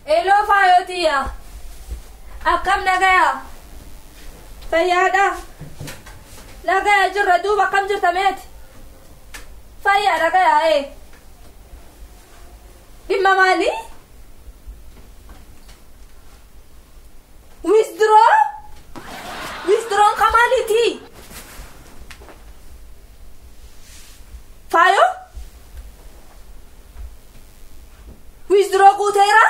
Hello faayotiyya. Akkam nagaya? Fayyaadha? Nagaya jirra duuba akkam jirta meeti? Fayyaa nagaya ee. Dhimma maalii? Withdraw? Withdraw ka maaliiti? Faayo? Withdraw guuteera?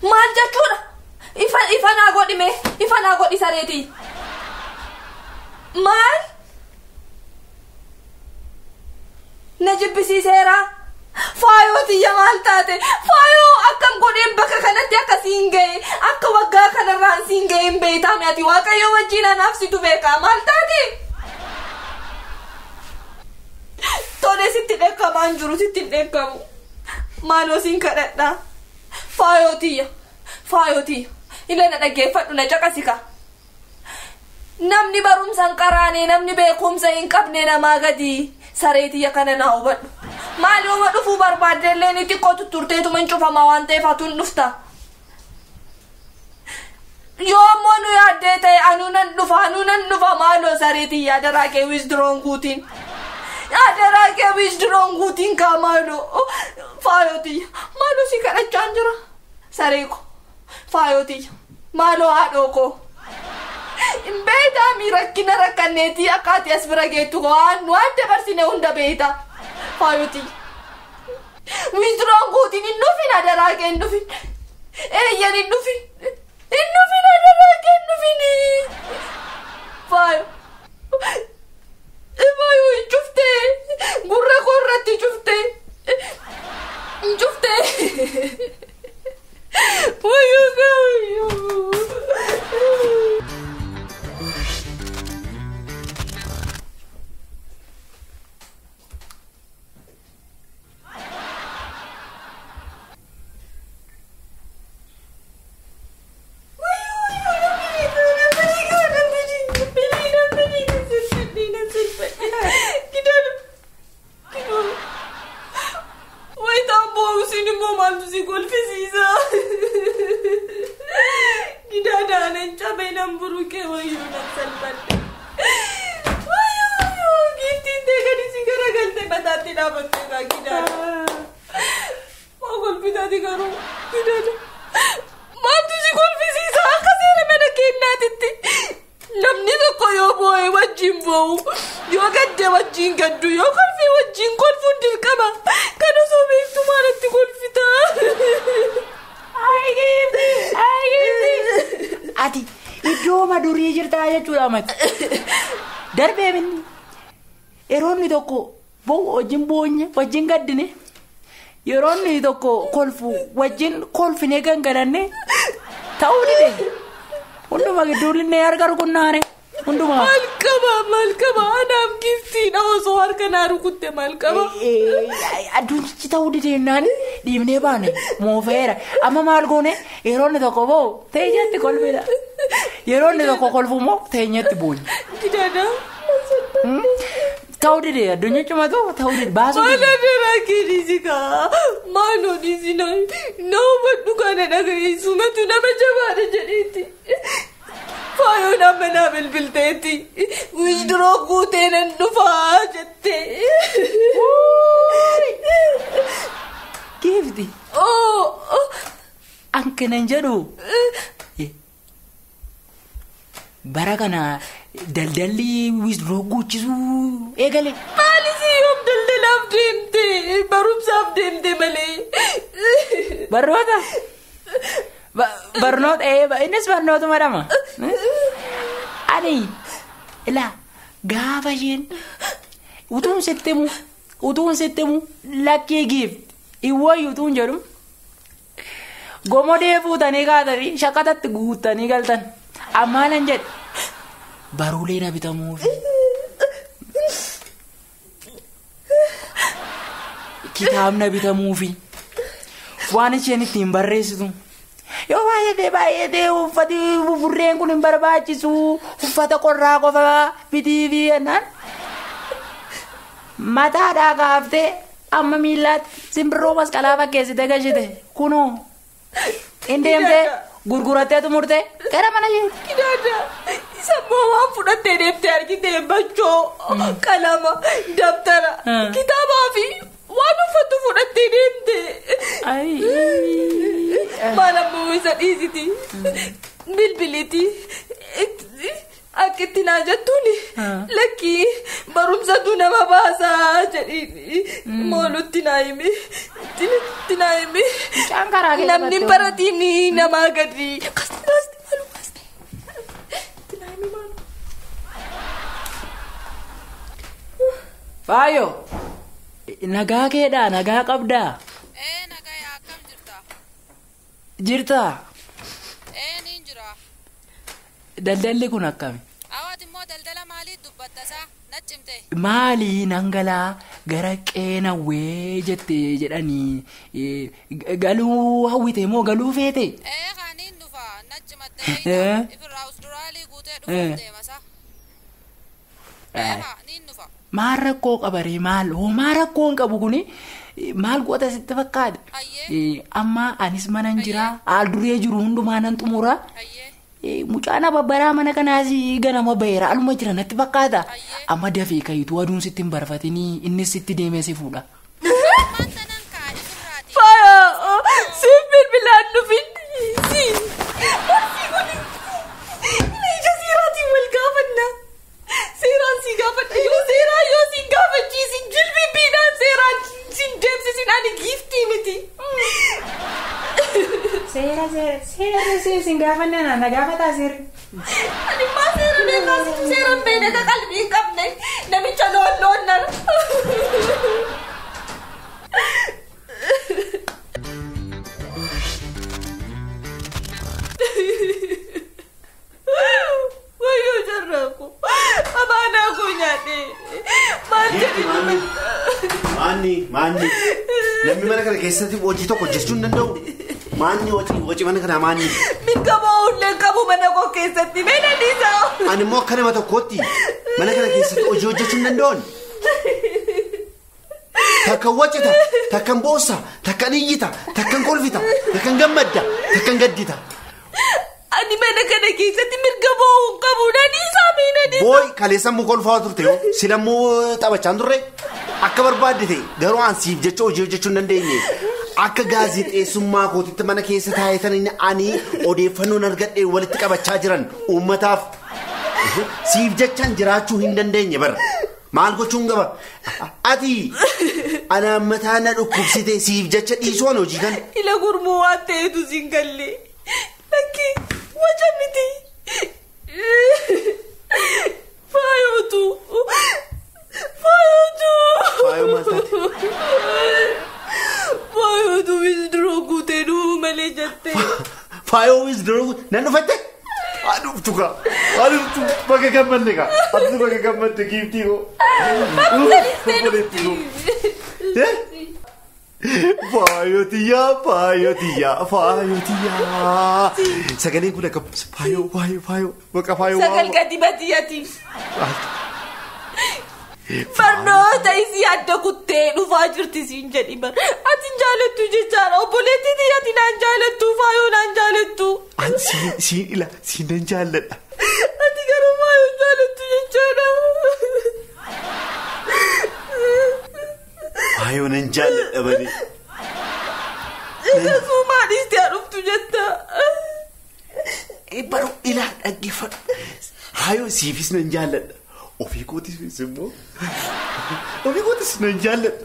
Maal jechuudha? Ifa naa godhi mee? Ifa naa godhi sareetii. Maal? Na jibbisiiseera. Faayoo tiyya maal taate? Faayoo akkam godheen bakka kanatti akka siin ga'e, akka waggaa kanarraan siin ga'e hin beektaa ati Waaqayyo wajjin anaaf situ beekaa maal taate? Tole sitti dheekkamaan jiru sitti hin dheekkamu. Maaloo siin kadhadhaa. Faayoo tiyya. Faayoo tiyya. Ila na dhaggeeffadhu na caqasika. Namni barumsa hin qaraane namni beekumsa hin qabne namaa gadi saree tiyya kana naa hubadhu. Maali uma dhufuu barbaadde illee ni xiqqoo tutturteetuma hin cufamaa waan ta'eef atuun dhufta. Yoo ammoo nu yaaddee ta'e anuu nan dhufa anuu nan dhufa maaloo saree tiyya adaraa kee withdrawn guutiin. Adaraa kee withdrawn guutiin kaa maaloo faayoo tiyya maaloo si kadhachaan jira saree ko faayoo tiyya maaloo haadhoo koo. Hin beektaa mi rakkina rakkanneetii akka ati as bira geettu waan waan dabarsine hunda beektaa. Faayoo tiyya. Withdrawn guutiin hin dhufin adaraa kee hin dhufin. Eeyyan hin dhufin. Hin dhufin adaraa kee hin dhufin. Faayoo. Faayoo hin cuftee. Gurra koo irratti cuftee. Hin cuftee. Wayyoo wayyoo. Namni tokko yoo boo'e wajjin boo'u, yoo gadde wajjin gaddu, yoo kolfe wajjin kolfuun dirqama. Kan osoo beektu maalatti kolfita? Ati iddoo durii jirtaa jechuudha mati. Darbee minni yeroo inni tokko boo'u wajjin boonye wajjin gaddine yeroo inni tokko kolfu wajjin kolfinee gangalanne ta'uu dide. Hunduma gidduun harka rukunnaare hunduma. Maal qaba maal qaba anaaf giftiidha osoo harka naa rukutte maal qaba. Addunyichi ta'uu dideennaani dhiibnee baane moofeera amma maal goone yeroo inni tokko boo'u teenyatti kolfina yeroo inni tokko kolfu immoo teenyatti boonya. Gidaadha. Ta'uu dide addunyichi matu ta'uu dide baasuu dide. Maal adeeraa kee kaa maaloo dhiisi na hubadhu kana dhaga'iisu matu nama jabaadha jedheeti. Faayoon amma naa bilbilteeti. Withdraw guutee nan dhufaa jettee. Giifti. Ankanan jedhu. Bara kana daldalli withdraw guuchisuu eegale. Maalis yoom daldalaaf deemte barumsaaf deemte malee. Barnoota. Barnoota innis barnootuma dhama. Ani ilaa gaafa isheen utuun sitti himu lakkii giifti iwwayyu utuun jedhu gomodee fuutanii kaatanii shaqatatti guuttanii galtan ammaa nan jedhe baruulee na bitamuufi. Kitaabna bitamuufi waan isheen ittiin barreessitu. Yoo baay'atee baay'atee uffati burreen kun hin barbaachisu uffata qorraa qofa bitii fi jennaan mataadhaa kaaftee Amma miillaatti simbirroo masqalaa fakkeessitee gashite kunoo hin deemtee gurgurattee xumurtee gara mana isheetti. Gidaada isa immoo waan fudhattee deemtee argite bachoo qalama dabtara kitaabaa fi waan uffattu fudhattee deemte. Maal ammoo isa dhiisiti bilbiliti akka itti naa jettuuni lakkii barumsatu nama baasaa jedhiin moolutti naa himi itti naa himi namni baratiin namaa gadi Faayo nagaa keedhaa nagaa qabdaa. Nagaa akkam jirta? Jirtaa? Niin jira. Daldalli kun akkami? Awaati immoo daldala maalii dubbattasaa? Naccimte. Maalii nangalaa gara qeenawwee jettee jedhanii galuu hawwite moo galuu feete? Kaaniin dhufa naccimattee ifirraa usduraalii guutee dhufuuf deemasa. Niin dhufa. Maal rakkoo qabaree maal homaa rakkoo hin qabu kuni maal goota sitti fakkaata? Amma anis mana hin jiraa haal duree jiru hundumaa nan xumura. Mucaan ababbaraa mana kanaas ganama baheera aluma jira natti fakkaata. Amma dafee kayituu aduun sitti hin barfatinii innis sitti deemee si fuudha. Faaya siif bilbilaan dhufin si marsii kun ija seeraatiin wal gaafanna. Seeraan si gaafadha yoo seeraa yoo si gaafachiisin jilbibbiidhaan seeraan sin deemsisin ani giiftii miti. Seera seera sin gaafanna na gaafataa seerri. Ani maa seera beekaa situ seera hin beekne ka qalbii hin qabne namicha loon loon nana. Wayyoo jarraa koo amaanaa koo nyaadhee maal jedhi Maanni maanni namni mana kana keessatti hojii tokko hojjechuu hin danda'u. Maanni hojii mana kanaa maanni. Mirga ba'uullee qabu mana koo keessatti mee dhiisaa. Ani immoo akka nama tokkootti mana kana keessatti hojii hojjechuu hin danda'u. Takkan waccita, takkan boossa, takkan iyyita, takkan kolfita, takkan gammadda, takkan gaddita. Ani mana kana keessatti mirga ba'uu hin qabu na dhiisaa mee na dhiisaa. Booyi kaleessa immoo kolfaa turte yoo sila immoo taphachaa hin turre akka barbaadde ta'e garuu an siif jecha hojii hojjechuu hin dandeenye. Akka gaazexeessummaa kootitti mana keessa taa'etan ani odeeffannoon argadhee walitti qabachaa jiran uummataaf siif jechaan jiraachuu hin dandeenye bara. Maal gochuun qaba? Ati ana mataa na dhukkubsite siif jecha dhiisuu an hojii kana. Ila gurmuu waan ta'etu siin galle. Lakki waca miti. Faayootu. Faayootu. Faayoo maal taate? Faayootu wisduroo guutee dhufuu malee jettee. Faayoo wisduroo guutee nan dhufatte? Aduftu kaa aduftu bakka gammadde kaa aduftu bakka gammadde giiftii koo. Bakka Faayotiyyaa faayotiyyaa faayotiyyaa. Sagaleen kun akka faayoo faayoo faayoo bakka faayoo. Sagal gadi badiyyati. Barnoota isii adda kuttee dhufaa jirti siin jedhi bar. Ati hin jaalattu jechaadha. Obboleettii ati naan jaalattu faayoo naan jaalattu. An siin ila siin nan jaalladha. Ati garuu faayoo jaalattu jechaadha. Faayoo nan jaalladha malee. Akkasuma dhiistee dhuftu jetta. Baruu ilaa dhaggeeffadhu. Faayoo siifis nan jaalladha. Ofii kootis immoo ofii kootis nan jaalladha.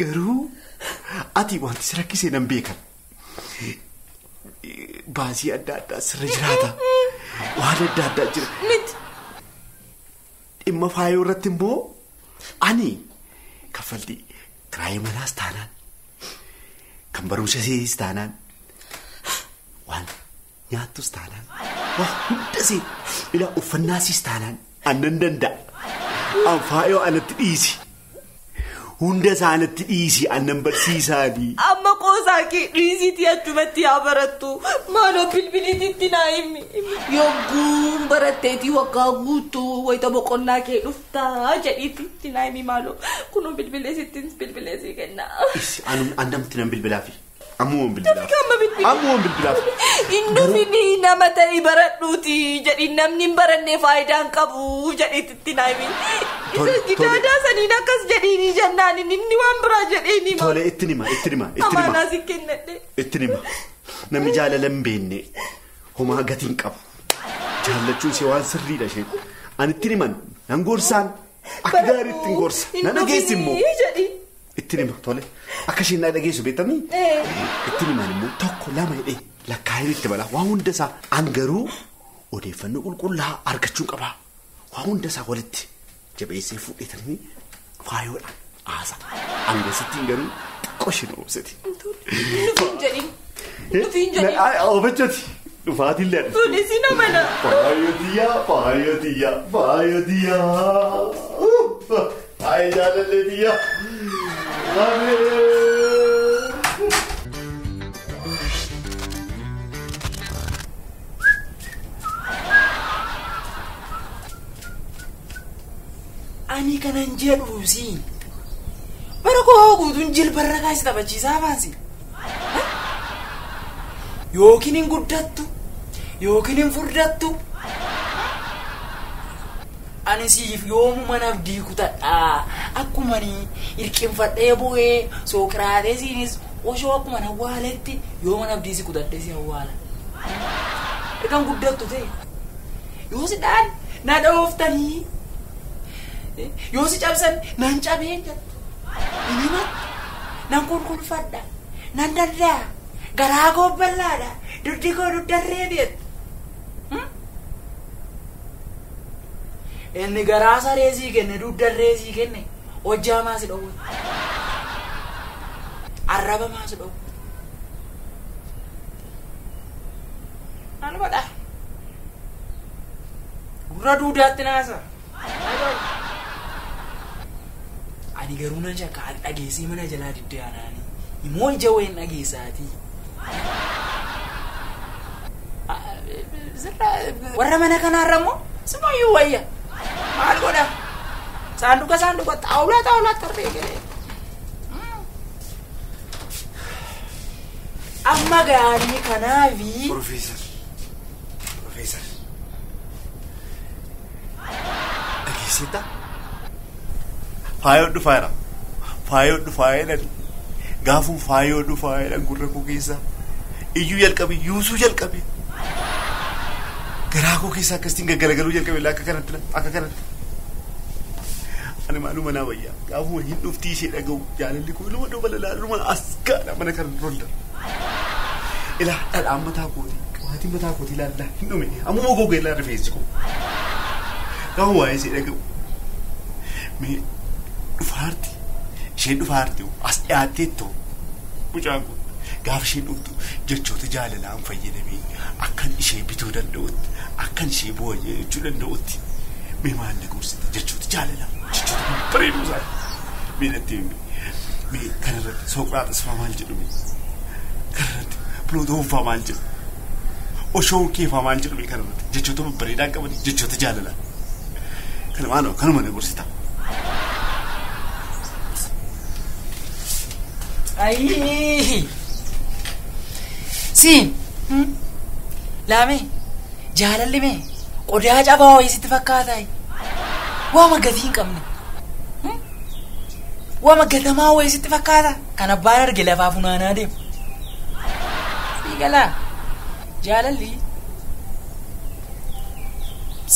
Garuu ati wanti si rakkisee nan beekan. Baasii adda addaa sirra jiraata. Waan adda addaa jira. Miti. Dhimma faayoo irratti immoo ani kaffaltii kiraayii manaas taanaan kan barumsa ishees taanaan waan nyaattus taanaan waa hunda ishee ilaa uffannaasiis taanaan. Annan danda'a. An faayoo anatti dhiisi. Hunda isaa anatti dhiisi annan barsiisaanii. Amma Qoosaa kee dhiisiitii achumatti haa barattu. Maaloo bilbiliititti naa himi. Yogguun baratteetii waggaa guutuu wayita boqonnaa kee dhuftaa jedhiitti naa himi maaloo. Kunoo bilbileesittiin bilbileesii kenna. An namatti nan bilbilaafi. Ammuun bilbilaaf. Ammuun bilbilaaf. Inni nama ta'e baradhuuti jedhi namni hin baranne faayidaa hin qabu jedhiitti naa himi. Gidaadaa saniin akkas jedhiini jennaan inni waan biraa jedheeni. Tole itti nima itti nima itti nima. Amaanaa si kennadhe. Itti nima namni jaalala hin beekne homaa gatii hin qabu. Jaallachuun ishee waan sirriidha isheen. Ani itti niman nan gorsaan akka gaariitti hin gorsa. Nan dhageessi immoo. Itti nima tole akka isheen na dhageessu beektamii? Itti niman immoo tokko lama hidhee lakkaa'ee itti bala waan hunda isaa an garuu odeeffannoo qulqullaa argachuun qaba. Waan hunda isaa walitti jabeessee fuudhetanii faayoodhaan haasa. Angasittiin garuu xiqqoo isheen oobsiti. Nufiin jedhin. Nufiin jedhin. Oobachoti. Dhufaatiin leedha. Tole si nama na. Faayotiyyaa faayotiyyaa faayotiyyaa. Ay jaalallee biyya. Ani kanan jedhu siin bara koo guutuun jilbarra kaasi taphachiisaa baasi. Yookiin hin guddattu yookiin hin furdattu. Ani siif yoomuma abdii kutadhaa akkuma hirqinfadhee bu'ee Soqiraateesiinis osoo akkuma awwaaletti yooma abdii si kutadhee si awwaala. Ergan guddattu ta'e yoo si dhaan na dhooftanii yoo si cabsan nan cabeen jettu hin himattu nan kulkulfadha nan danda'a garaa koo bal'aadha dugdi koo dugdarree jettu. Inni garaa saree sii kenne dugdarree sii kenne hojjaa maasi dhowwa. Arraba maasi dhowwa. Maal godha? Gurra duudaatti naasa. Ani garuu nan shakka ati dhageessii mana jalaa diddee anaanii. Immoo ija wayin dhageessaatii. Warra mana kanaarra immoo simayyuu wayya. Maal godha? Saanduqa saanduqa xaawulaa xaawulaa tarree galee. Amma gaarii kanaafi. Profeesar. Profeesar. Dhageessita? Faayoo dhufaa jira. Faayoo dhufaa jedhan. Gaafuu faayoo dhufaa jedhan gurra koo keessa. Iyyuu jalqabe yuusuu jalqabe. Garaa koo keessa akkasitiin gaggalagaluu jalqabe akka kanatti akka kanatti. Ani maaluma naa wayyaa gaafuma hin dhuftii ishee dhaga'u jaalalli koo ilma dhufa lalaa ilma as gaadha mana kana rolla. Ilaa dhadhaan mataa kootii qabaatiin mataa kootii ilaallaa hin dhume ammuma gogaa ilaa rifeensi koo. Gaafuma waa'ee ishee dhaga'u mee dhufaarti isheen dhufaarti as dhiyaatteettoo mucaan kun gaafa isheen dhuftu jechoota jaalalaan fayyadamee akkan ishee bituu danda'utti akkan ishee boo'ee danda'utti mee maal na gorsite jechoota jaalalaa jechoota bareeduu isaa mee natti himi mee kanarratti Soqiraaxis fa'aa maal jedhu mee kanarratti Pilootoon fa'aa maal jedhu Oshoon kee fa'aa maal jedhu mee kanarratti jechoota babbareedaa qabani jechoota jaalalaa kana maaloo kanuma na gorsita. Ayii. Siin laame jaalalli mee qodaa cabaa wayii sitti fakkaataa waama gatii hin qabne waama gatamaa wayii sitti fakkaata kan abbaan arge lafaa funaanaa deemu. Siigalaa jaalalli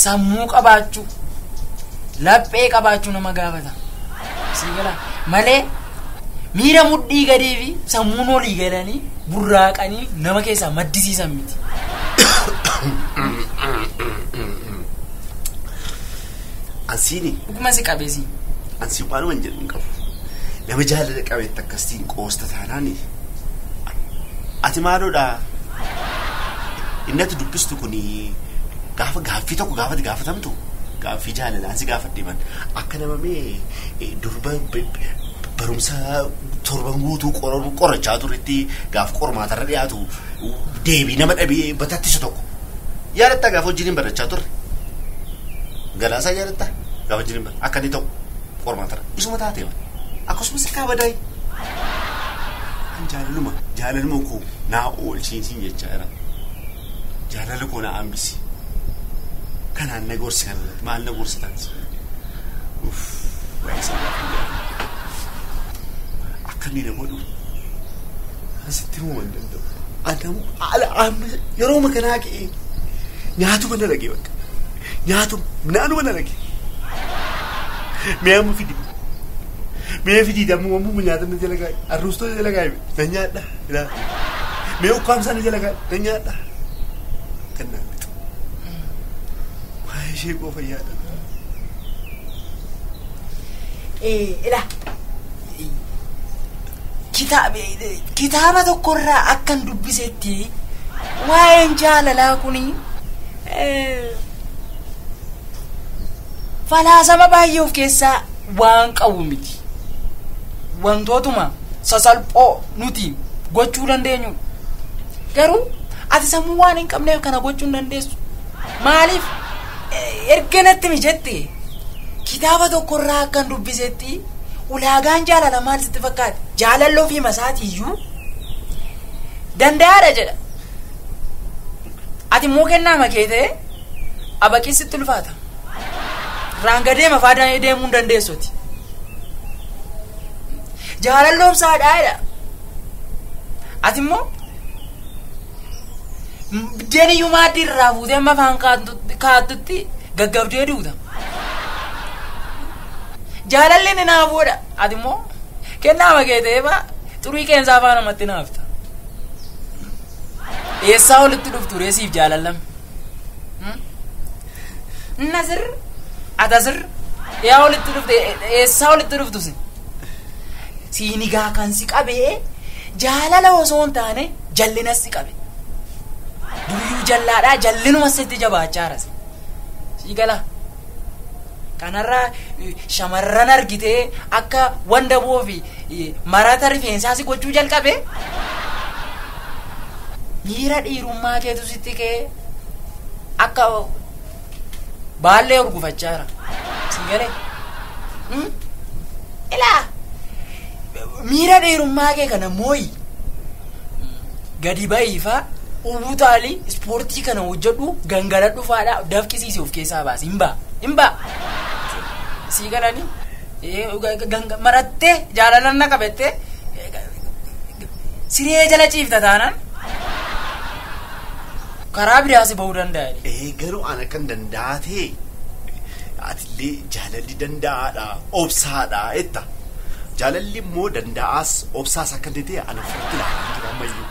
sammuu qabaachuu laphee qabaachuu nama gaafata. Siigalaa malee miira mudhii gadii fi sammuun olii galanii burraaqanii nama keessaa maddisiisan miti. Ansiini. Dhuguma si qabeesi. Ansi waanuma hin jedhu hin qabu. Nama jaalala qabeetti akkasitiin qoosta taanaani. Ati maaloodha? Inni ati dubbistu kuni gaafa gaaffii tokko gaafati gaafatamtu gaaffii jaalalaan si gaafadhe man akka nama mee durba barumsa Torban guutuu qorachaa turetti gaaf qormaatarra dhiyaatu deebii nama dhabee batattisu tokko. Yaadattaa gaafa wajjin hin barachaa turre. Galaasaa yaadattaa gaafa wajjin hin barachaa akka inni ta'u qormaatarra isuma taatee akkasumas akka abadaay. Jaalaluma koo naa oolchiinsiin jechaa jira. Jaalala koo naa hambisi. Kanaan na gorsi kanarratti maal na gorsi taansi. Uff waa'ee isaa gaafa akka inni na godhu asitti himuu hin danda'u. Adamu yeroo makanaa ka'ee nyaatuma na dhagee bakka. Nyaatuma naanuma na dhagee. Mi'aamu fidi. Mi'a fidii dammu wammuma nyaata na jala gaa'e. Arruustoo jala gaa'e na nyaadha. Mi'a ukkaamsaa na jala gaa'e na nyaadha. Kan naan bitu. Waa'ee ishee qofa yaada. Ilaa. Kitaaba tokkorraa akkan dubbisetti waa'een jaalalaa kuni falaasama baay'ee of keessaa waan qabu miti. Wantootuma sasalphoo nuti gochuu dandeenyu. Garuu ati sammuu waan hin qabneef kana gochuu hin dandeessu. Maaliif erga natti mijette kitaaba tokkorraa akkan dubbisetti ulaagaan jaalala maal sitti fakkaate? Jaalalloo fi masaatiiyyuu danda'aadha jedha. Ati immoo kennaa makee ta'e abaqii sitti ulfaata. Raangadee mafaa deemuu hin dandeessuti. Jaalalloo ibsaadhaa jedha. Ati immoo biddeen iyyuu maaddii irraa fuutee amma afaan kaattutti gaggabdee duuta. Jaalalli ni naafuudha. Ati immoo kennaa makee ta'ee faa xurii qeensaa afaan namatti naafta. Eessaa walitti dhuftu reesiif jaalallam? Nasir atasir yaa walitti dhufte eessaa walitti dhuftu si? Siinigaa kan si qabee jaalala osoo hin taane jallinas si qabe. Duriyyuu jallaadhaa jallinuma sitti jabaachaa jira. Sii galaa. Kanarraa shamarran argitee akka wandaboo fi marata rifeensaa si gochuu jalqabe miira dhiirummaa keetu sitti ka'ee akka baallee urgufachaa jira. Sii galee? Ilaa miira dhiirummaa kee kana mooyi gadi ba'iifaa ubutaalii ispoortii kana hojjedhu gangaladhu faadhaa dafqisiisi of keessaa baasi hin ba'a hin ba'a. Sii galanii marattee jaalalan na qabattee siree jala ciifta taanaan karaa biraas ba'uu danda'a. Garuu ana kan danda'aa ta'e atillee jaalalli danda'aadha obsaadha jetta. Jaalalli immoo danda'aas obsaas akka inni ta'e ana ofirratti ilaalaa jira ammayyuu.